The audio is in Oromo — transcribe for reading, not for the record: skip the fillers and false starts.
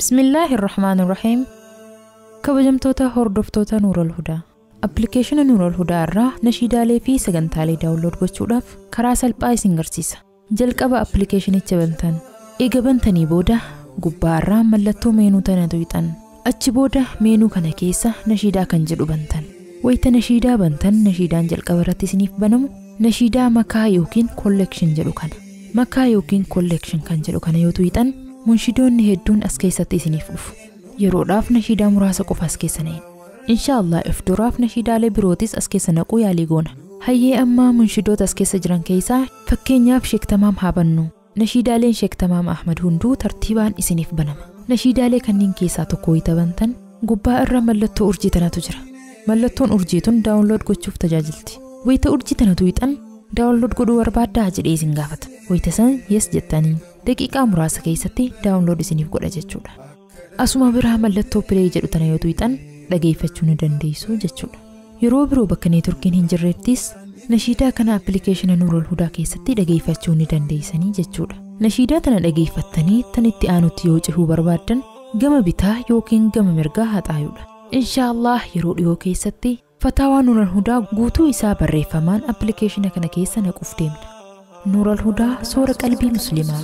Bismillaahi Rahmaani Rahiim. Kabajamtoota hordoftoota Nuurul Hudaa. Appilikeeshina Nuurul Hudaa irraa nashiidaalee fi sagantaalee download gochuudhaaf karaa salphaa isin garsiisa. Jalqaba appilikeeshinicha bantan. Eega bantanii booda gubbaa irraa mallattoo meenuu tana tuqxan. Achi booda meenuu kana keessa nashiidaa kan jedhu bantan. Wayita nashiidaa bantan nashiidaan jalqaba irratti isiniif banamu nashiidaa makaa yookiin collection jedhu kana. Makaa yookiin collection kan jedhu kana yoo tuqxan munshidoonni hedduun as keessatti isiniif dhufu. Yeroodhaaf nashiidaa muraasa qofa as keessa na'in. Inshaallah if duraaf nashiidaalee birootis as keessa naquu yaalii goona. Hayyee ammaa munshidoota as keessa jiran keessaa fakkeenyaaf Sheek Tamaam haa bannu. Nashiidaaleen Sheek Tamaam Ahmad hunduu tartiibaan isiniif banama. Nashiidaalee kanneen keessaa tokko wayita bantan gubbaa irra mallattoo urjii tanatu jira. Mallattoon urjii tun download gochuuf tajaajilti. Wayita urjii tana tuqxan download godhuu barbaaddaa jedhee isin gaafata. Wayita san yes jettanii daqiiqaa muraasa keessatti download isiniif godha jechuudha. Asuma biraa mallattoo play jedhu tana yoo tuqxan dhageeffachuu ni dandeessu jechuudha. Yeroo biroo bakka neetworkiin hin jirrettis nashiidaa kana appilikeeshina Nuurul Hudaa keessatti dhageeffachuu ni dandeessanii jechuudha. Nashiidaa tana dhageeffattanii tan itti aanutti yoo cehuu barbaaddan gama bitaa yookiin gama mirgaa haxaayuudha. Inshaallah yeroo dhiyoo keessatti fataawaa Nuurul Hudaa guutuu isaa barreeffamaan appilikeeshina kana keessa naquuf deemna. Nuurul Hudaa soora qalbii Musliimaa.